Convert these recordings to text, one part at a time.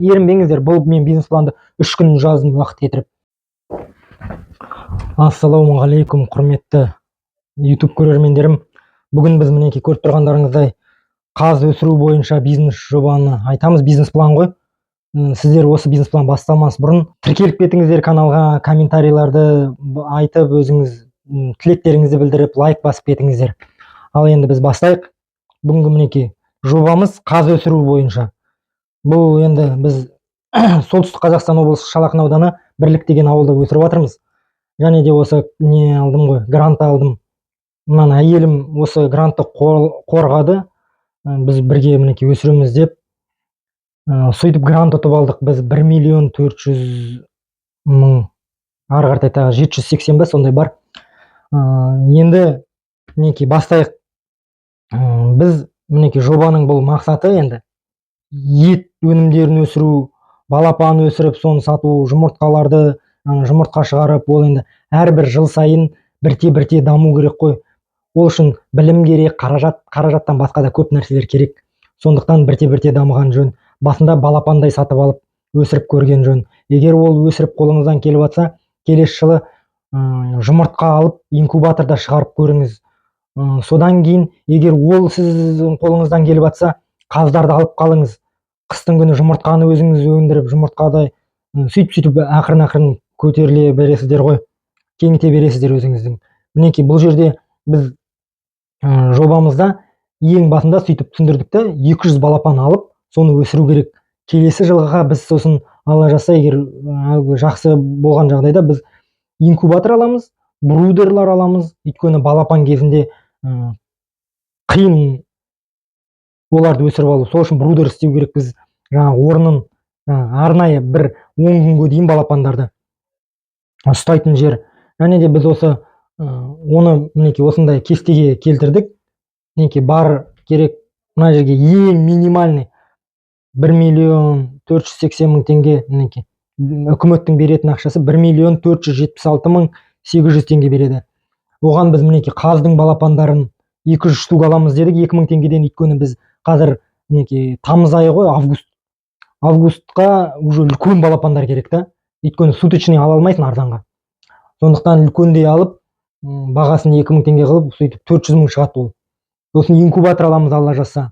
Ерінбеңіздер. Бұл мен бизнес планды 3 күн жаздым, уақыт кетіріп. Ассалаумағалейкум, құрметті YouTube көрермендерім! Бүгін біз, мінекей, көріп тұрғандарыңыздай, қаз өсіру бойынша бизнес жобаны айтамыз, бизнес план ғой. Сіздер осы бизнес план басталмас бұрын тіркеліп кетіңіздер каналға, комментарийларды айтып, өзіңіз тілектеріңізді білдіріп, лайк басып кетіңіздер. Ал енді біз бастайық. Бүгінгі, мінекей, жобамыз қаз өсіру бойынша. Бұл енді біз Солтүстік Қазақстан облысы, Шал ақын ауданы, Бірлік деген ауылда өсіріп жатырмыз. Және де осы не алдым ғой, грант алдым. Мынаны әйелім осы грантты қорғады. Біз бірге, мінекей, өсіреміз деп. Сөйтіп грант ұтып алдық біз 1 400 000, ары қаратай тағы 780 ба, сондай бар. Енді, мінекей, бастайық. Біз, мінекей, жобаның бұл мақсаты енді ет өнімдерін өсіру, балапан өсіріп, соны сату, жұмыртқаларды, жұмыртқа шығарып. Ол енді әрбір жыл сайын бірте бірте даму керек қой. Ол үшін білім керек, қаражат, қаражаттан басқа да көп нәрселер керек. Сондықтан бірте бірте дамыған жөн. Басында балапандай сатып алып, өсіріп көрген жөн. Егер ол өсіріп қолыңыздан келіп жатса, келесі жылы жұмыртқа алып, инкубаторда шығарып көріңіз. Содан кейін, егер ол сіздің қолыңыздан келіп жатса, қаздарды алып қалыңыз. Қыстың күні жұмыртқаны өзіңіз өндіріп, жұмыртқадай сөйтіп сөйтіп ақырын ақырын көтеріле бересіздер ғой, кеңіте бересіздер өзіңіздің. Мінекей, бұл жерде біз жобамызда ең басында сөйтіп түсіндірдік та, 200 балапан алып, соны өсіру керек. Келесі жылға біз сосын, Алла жазса, егер жақсы болған жағдайда, біз инкубатор аламыз, брудерлар аламыз. Өйткені балапан кезінде қиын оларды өсіріп алу. Сол үшін брудер істеу керек біз. Жаңағы орнын, жаңағы арнайы бір 10 күнге дейін балапандарды ұстайтын жер. Және де біз осы оны, мінекей, осындай кестеге келтірдік. Мінекей, бар керек мына жерге ең минимальный 1 480 000 теңге. Мінекей, үкіметтің беретін ақшасы 1 476 800 теңге береді. Оған біз, мінекей, қаздың балапандарын 200 штук аламыз дедік 2000 теңгеден. Өйткені біз қазір, мінекей, тамыз айы ғой, август, августқа уже үлкен балапандар керек та. Өйткені суточный ала алмайсың арзанға. Сондықтан үлкендей алып, бағасын 2000 теңге қылып, сөйтіп 400 мың шығады ол. Сосын инкубатор аламыз, Алла жазса,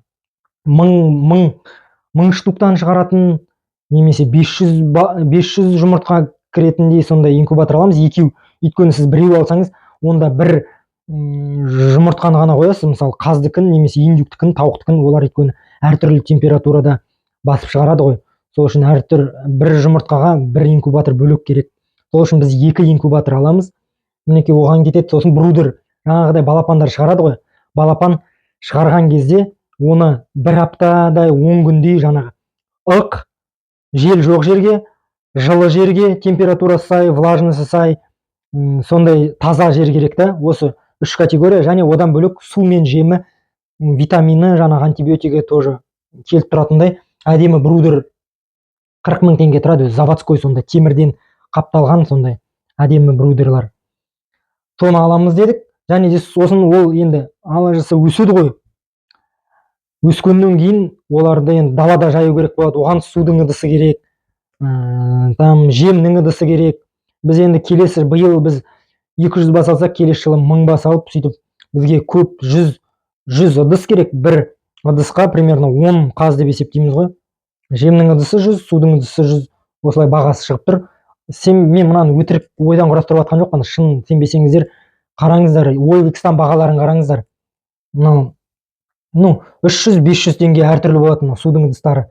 мың штуктан шығаратын немесе 500 500 жұмыртқа кіретіндей сондай инкубатор аламыз, екеу. Өйткені сіз біреу алсаңыз, онда бір жұмыртқаны ғана қоясыз, мысалы, қаздікін немесе индюктікін, тауықтікін. Олар өйткені әртүрлі температурада басып шығарады ғой. Сол үшін әртүр бір жұмыртқаға бір инкубатор бөлек керек. Сол үшін біз екі инкубатор аламыз. Мінекей, оған кетеді. Сосын брудер, жаңағыдай балапандар шығарады ғой. Балапан шығарған кезде оны бір аптадай, 10 күндей жаңағы ық, жел жоқ жерге, жылы жерге, температурасы сай, влажності сай, сондай таза жер керек та. Осы үш категория. Және одан бөлек су мен жемі, витамині, жаңағы антибиотигі тоже келіп тұратындай әдемі брудер 40 мың теңге тұрады өзі, заводской, сондай темірден қапталған сондай әдемі брудерлар. Соны аламыз дедік. Және де сосын ол енді, Алла жазса, өседі ғой. Өскеннен кейін оларды енді далада жаю керек болады. Оған судың ыдысы керек, там жемнің ыдысы керек. Біз енді келесі, биыл біз 200 бас алсақ, келесі жылы 1000 бас алып, сөйтіп бізге көп, 100 ыдыс керек. Бір ыдысқа примерно 10 қаз деп есептейміз ғой. Жемнің ыдысы 100, судың ыдысы 100, осылай бағасы шығып тұр. Сен, мен мынаны өтірік ойдан құрастырып жатқан жоқпын, шын. Сенбесеңіздер, қараңыздар, OLX-тан бағаларын қараңыздар. Мынау, ну, 300-500 теңге әртүрлі болады мынау судың ыдыстары.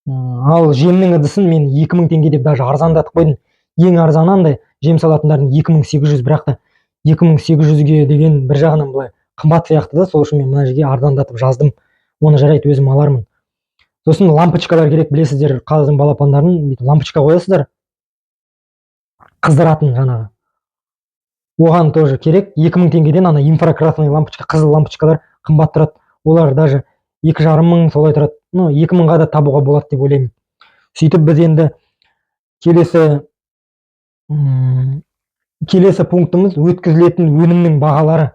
Ал жемнің ыдысын мен 2000 теңге деп даже арзандатып қойдым. Ең арзаны андай жем салатындардың 2800. Бірақ та 2800-ге деген бір жағынан былай қымбат сияқты да. Сол үшін мен мына жерге арзандатып жаздым оны. Жарайды, өзім алармын. Сосын лампочкалар керек. Білесіздер, қаздың балапандарын бүйтіп лампочка қоясыздар қыздыратын жаңағы. Оған тоже керек 2000 теңгеден ана инфракрасный лампочка, қызыл лампочкалар қымбат тұрады. Олар даже 2,5 мың солай тұрады. Ну, 2000-ға да табуға болады деп ойлаймын. Сөйтіп біз енді келесі пунктіміз — өткізілетін өнімнің бағалары.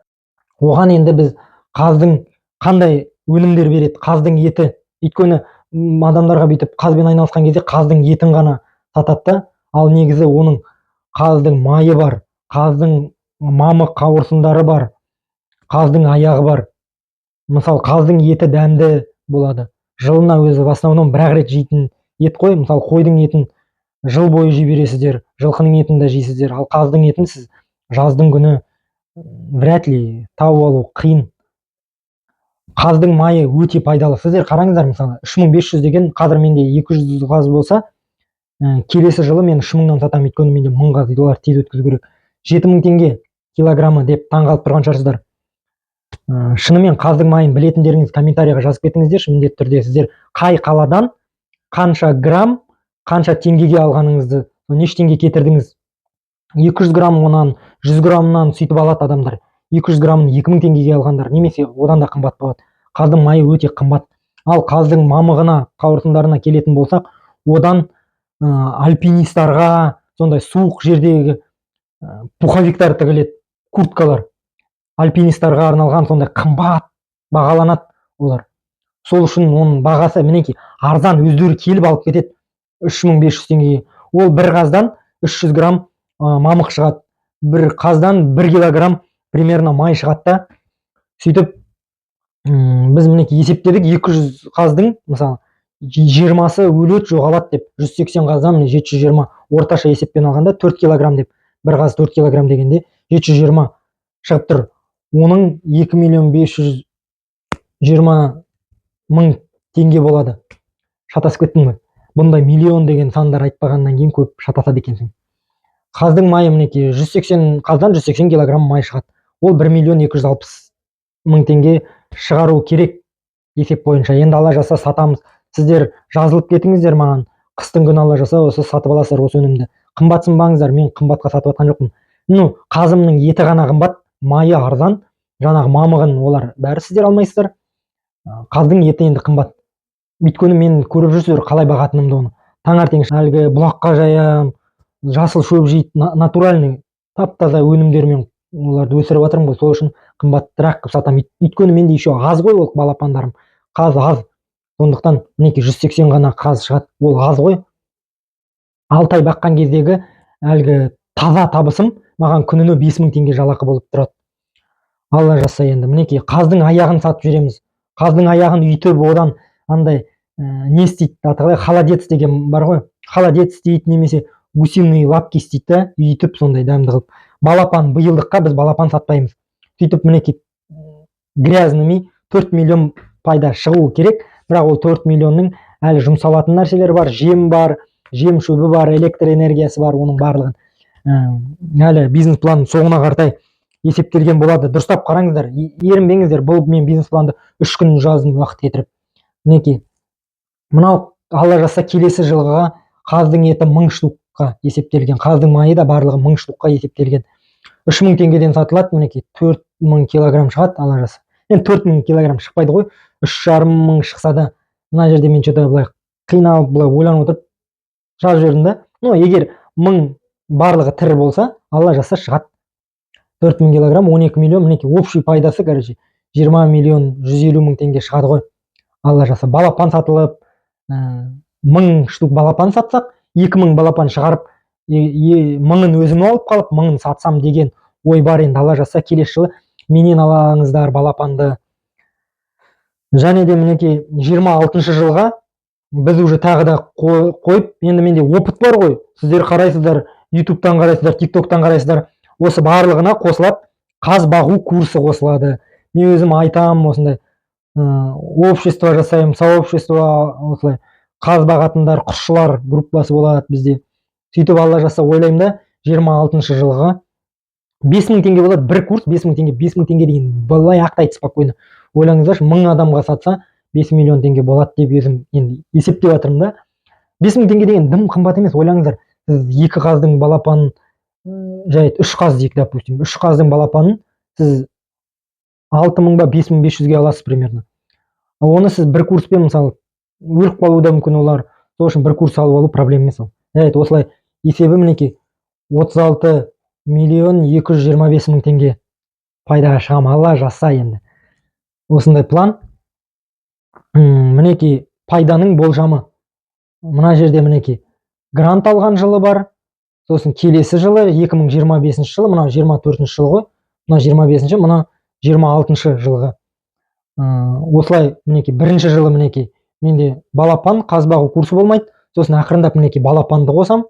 Оған енді біз қаздың қандай өнімдер береді, қаздың еті. Өйткені Адамдарға бүйтіп қазбен айналысқан кезде қаздың етін ғана сатады да, ал негізі оның қаздың майы бар, қаздың мамық қауырсындары бар, қаздың аяғы бар. Мысалы, қаздың еті дәмді болады. Жылына өзі в основном бір ақ рет жейтін ет қой. Мысалы, қойдың етін жыл бойы жей бересіздер, жылқының етін де жейсіздер, ал қаздың етін сіз жаздың күні вряд ли, тауып алу қиын. Қаздың майы өте пайдалы. Сіздер қараңыздар, мысалы, 3500 деген қазір менде 200 қаз болса, келесі жылы мен 3000-нан сатамын, өйткені менде 1000 қаз дейді, оларды тез өткізу керек. 7000 теңге килограммы деп таңғалып тұрған шығарсыздар. Шынымен қаздың майын білетіндеріңіз комментарийға жазып кетіңіздерші міндетті түрде. Сіздер қай қаладан қанша грамм, қанша теңгеге алғаныңызды, неше теңге кетірдіңіз? 200 грамм онан, 100 граммнан сөйтіп алады адамдар. 200 граммын 2000 теңгеге алғандар немесе одан да қымбат болады. Қаздың майы өте қымбат. Ал қаздың мамығына, қауырсындарына келетін болсақ, одан альпинистарға сондай суық жердегі пуховиктар тігіледі, курткалар альпинистарға арналған, сондай қымбат бағаланады олар. Сол үшін оның бағасы, мінекей, арзан, өздері келіп алып кетеді 3500 теңгеге. Ол бір қаздан 300 грамм мамық шығады, бір қаздан 1 килограмм примерно май шығады да. Сөйтіп біз, мінекей, есептедік: 200 қаздың, мысалы, 20-сы өледі, жоғалады деп, 180 қаздан, міне, 720, орташа есеппен алғанда 4 килограмм деп, бір қаз 4 килограмм дегенде 720 шығып тұр. Оның 2 миллион 520 мың теңге болады. Шатасып кеттім ғой, бұндай миллион деген сандар айтпағаннан кейін көп шатасады екенсің. Қаздың майы, мінекей, 180 қаздан 180 килограмм май шығады. Ол 1 миллион 260 мың теңге шығару керек есеп бойынша. Енді Алла жазса, сатамыз. Сіздер жазылып кетіңіздер маған. Қыстың күні, Алла жазса, осы сатып аласыздар осы өнімді. Қымбатсынбаңыздар, мен қымбатқа сатып жатқан жоқпын. Ну, қазымның еті ғана қымбат, майы арзан. Жаңағы мамығын олар бәрі сіздер алмайсыздар. Қаздың еті енді қымбат, өйткені мен көріп жүрсіздер қалай бағатынымды оны. Таңертең әлгі бұлаққа жаямын, жасыл шөп жейді, натуральный, тап таза өнімдермен оларды өсіріп жатырмын ғой. Сол үшін қымбатырақ қылып сатамын. Өйткені менде еще аз ғой ол балапандарым, қаз аз. Сондықтан, мінекей, 180 ғана қаз шығады, ол аз ғой. 6 ай баққан кездегі әлгі таза табысым маған күніне 5000 теңге жалақы болып тұрады, Алла жазса. Енді, мінекей, қаздың аяғын сатып жібереміз. Қаздың аяғын үйтіп, одан андай не істейді, аты қалай, холодец деген бар ғой, холодец істейді немесе гусиные лапки істейді да, үйтіп сондай дәмді қылып. Балапан, биылдыққа біз балапан сатпаймыз. Сөйтіп, мінекей, грязными 4 миллион пайда шығуы керек. Бірақ ол 4 миллионның әлі жұмсалатын нәрселер бар: жем бар, жем шөбі бар, электр энергиясы бар. Оның барлығын әлі бизнес план соңына қаратай есептелген болады. Дұрыстап қараңыздар, ерінбеңіздер. Бұл мен бизнес планды 3 күн жаздым уақыт кетіріп. Мінекей, мынау, Алла жазса, келесі жылға қаздың еті 1000 штукқа есептелген, қаздың майы да, барлығы 1000 штукқа есептелген. 3000 теңгеден сатылады. Мінекей, 4000 килограмм шығады, Алла жазса. Енді 4000 килограмм шықпайды ғой, 3500 шықса да. Мына жерде мен че-то былай қиналып, былай ойланып отырып жазып жібердім да. Ну, егер 1000 барлығы тірі болса, Алла жазса, шығады 4000 килограмм, 12 миллион. Мінекей, общий пайдасы, короче, 20 миллион 150 мың теңге шығады ғой, Алла жазса. Балапан сатылып, 1000 штук балапан сатсақ, 2000 балапан шығарып, мыңын өзім алып қалып, мыңын сатсам деген ой бар. Енді, Алла жазса, келесі жылы менен алаңыздар балапанды. Және де, мінекей, 26 жылға біз уже тағы да қойып, енді менде опыт бар ғой. Сіздер қарайсыздар, Ютубтан қарайсыздар, Тиктоктан қарайсыздар. Осы барлығына қосылады, қаз бағу курсы қосылады. Мен өзім айтамын, осындай общество жасаймын, сообщество, осылай қаз бағатындар, құсшылар группасы болады бізде. Сөйтіп, Алла жазса, ойлаймын да, 26 жылға 5000 теңге болады бір курс, 5000 теңге. 5000 теңге деген былай ақтайды спокойно. Ойлаңыздаршы, 1000 адамға сатса, 5 миллион теңге болады деп өзім енді есептеп жатырмын да. 5000 теңге деген дым қымбат емес. Ойлаңыздар, сіз екі қаздың балапанын, жарайды, үш қаз дейік, допустим, үш қаздың балапанын сіз 6000 ба, 5500-ге аласыз примерно. Оны сіз бір курспен, мысалы, өліп қалуы да мүмкін олар, сол үшін бір курс алып алу проблема емес ол. Жарайды, осылай есебі, мінекей, 36 миллион 225 мың теңге пайдаға шығамын, Алла жазса. Енді осындай план. Мінекей. Пайданың болжамы. Мына жерде, мінекей, грант алған жылы бар, сосын келесі жылы, 2025 жылы. Мынау 24 жыл ғой, мына 25-ші, мына 26 жылғы. Осылай, мінекей, бірінші жылы, мінекей, менде балапан, қаз бағу курсы болмайды. Сосын ақырындап, мінекей, балапанды қосам,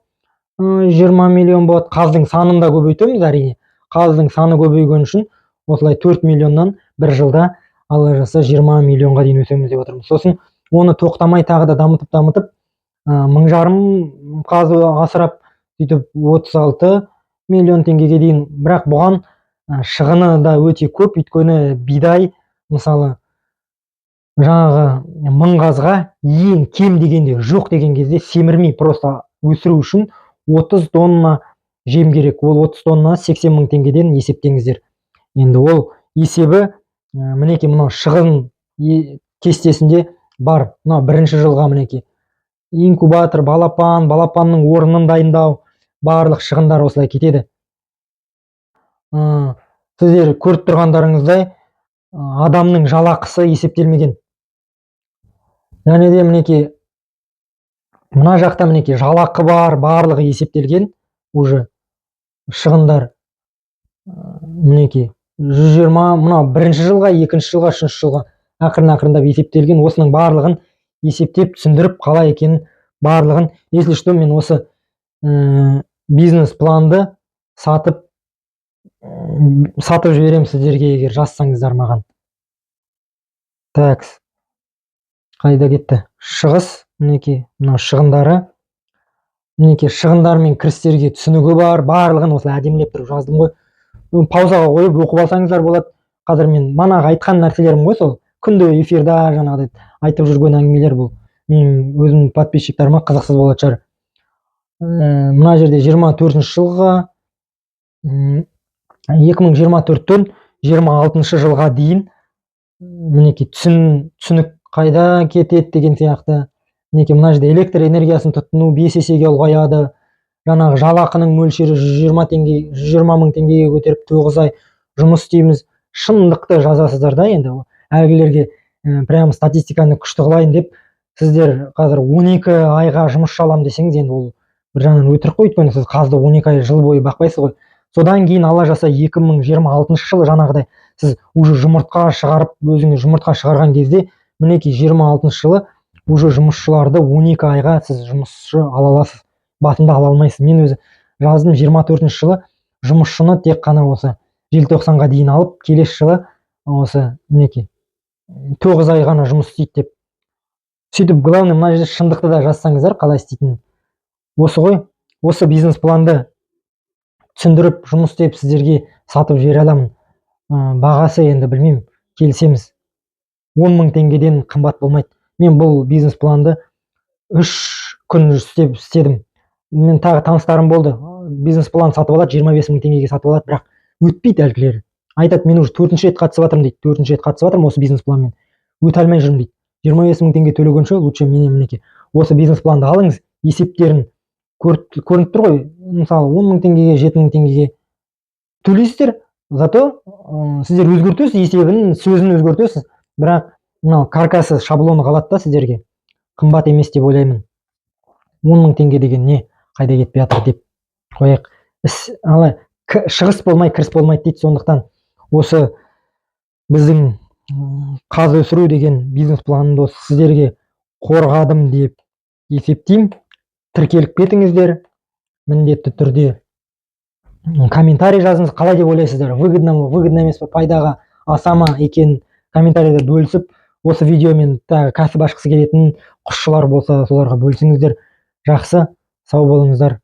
20 миллион болады. Қаздың санын да көбейтеміз, әрине. Қаздың саны көбейген үшін осылай 4 миллионнан бір жылда, Алла жазса, 20 миллионға дейін өсеміз деп отырмыз. Сосын оны тоқтамай тағы да дамытып, дамытып, 1500 қаз асырап, сөйтіп 36 миллион теңгеге дейін. Бірақ бұған шығыны да өте көп, өйткені бидай, мысалы, жаңағы 1000 қазға ең кем дегенде, жоқ деген кезде, семірмей просто өсіру үшін 30 тонна жем керек. Ол 30 тонна 80 мың теңгеден есептеңіздер. Енді ол есебі, мінекей, мынау шығын кестесінде бар. Мынау бірінші жылға, мінекей, инкубатор, балапан, балапанның орнын дайындау, барлық шығындар осылай кетеді. Сіздер көріп тұрғандарыңыздай, адамның жалақысы есептелмеген. Және де, мінекей, мына жақта, мінекей, жалақы бар, барлығы есептелген уже шығындар. Мінекей, 120, мынау бірінші жылға, екінші жылға, үшінші жылға ақырын ақырындап есептелген. Осының барлығын есептеп, түсіндіріп, қалай екенін барлығын. Если что, мен осы бизнес планды сатып жіберемін сіздерге, егер жазсаңыздар маған. Так, қайда кетті шығыс? Мінекей, мынау шығындары, мінекей, шығындар мен кірістерге түсінігі бар. Барлығын осылай әдемілеп тұрып жаздым ғой. Паузаға қойып оқып алсаңыздар болады. Қазір мен манағы айтқан нәрселерім ғой, сол күнде эфирда жаңағыдай айтып жүрген әңгімелер. Бұл менің өзімнің подписчиктарыма қызықсыз болатын шығар. Мына жерде 24 жылға, 2024-тен 26 жылға дейін, мінекей, түсінік қайда кетеді деген сияқты. Мінекей, мына жерде электр энергиясын тұтыну 5 есеге ұлғаяды. Жаңағы жалақының мөлшері 120 теңге, 120 мың теңгеге көтеріп, 9 ай жұмыс істейміз. Шындықты жазасыздар да. Енді әлгілерге прям статистиканы күшті қылайын деп, сіздер қазір 12 айға жұмысшы аламын десеңіз, енді ол бір жағынан өтірік қой, өйткені сіз қазды 12 ай, жыл бойы бақпайсыз ғой. Содан кейін, Алла жазса, 2026 жылы жаңағыдай сіз уже жұмыртқа шығарып, өзіңіз жұмыртқа шығарған кезде, мінекей, 26 жылы уже жұмысшыларды 12 айға сіз жұмысшы ала аласыз, басында ала алмайсыз. Мен өзі жаздым, 24 жылы жұмысшыны тек қана осы желтоқсанға дейін алып, келесі жылы осы, мінекей, 9 ай ғана жұмыс істейді деп. Сөйтіп, главный, мына жерде шындықты да жазсаңыздар, қалай істейтінін. Осы ғой, осы бизнес планды түсіндіріп, жұмыс істеп, сіздерге сатып жібере аламын. Бағасы енді білмеймін, келісеміз, 10 мың теңгеден қымбат болмайды. Мен бұл бизнес планды 3 күн істеп істедім. Мен тағы таныстарым болды, бизнес план сатып алады, 25 мың теңгеге сатып алады, бірақ өтпейді. Әлгілері айтады: «Мен уже төртінші рет қатысып жатырмын», – дейді. «Төртінші рет қатысып жатырмын осы бизнес планмен, өте алмай жүрмін», – дейді. 25 мың теңге төлегенше, лучше менен, мінекей, осы бизнес планды алыңыз. Есептерін көрініп тұр ғой. Мысалы, 10 мың теңгеге, 7 мың теңгеге төлейсіздер, зато сіздер өзгертесіз есебін, сөзін өзгертесіз, бірақ мынау каркасы, шаблоны қалады да. Сіздерге қымбат емес деп ойлаймын. 10 мың теңге деген не, қайда кетпей жатыр деп қояйық. Іс ала шығыс болмай, кіріс болмайды дейді. Сондықтан осы біздің қаз өсіру деген бизнес планымды осы сіздерге қорғадым деп есептеймін. Тіркеліп кетіңіздер міндетті түрде, комментарий жазыңыз. Қалай деп ойлайсыздар, выгодно ма, выгодно емес па, пайдаға аса ма екенін комментарийда бөлісіп, осы видеомен тағы кәсіп ашқысы келетін құсшылар болса, соларға бөлісіңіздер. Жақсы, сау болыңыздар.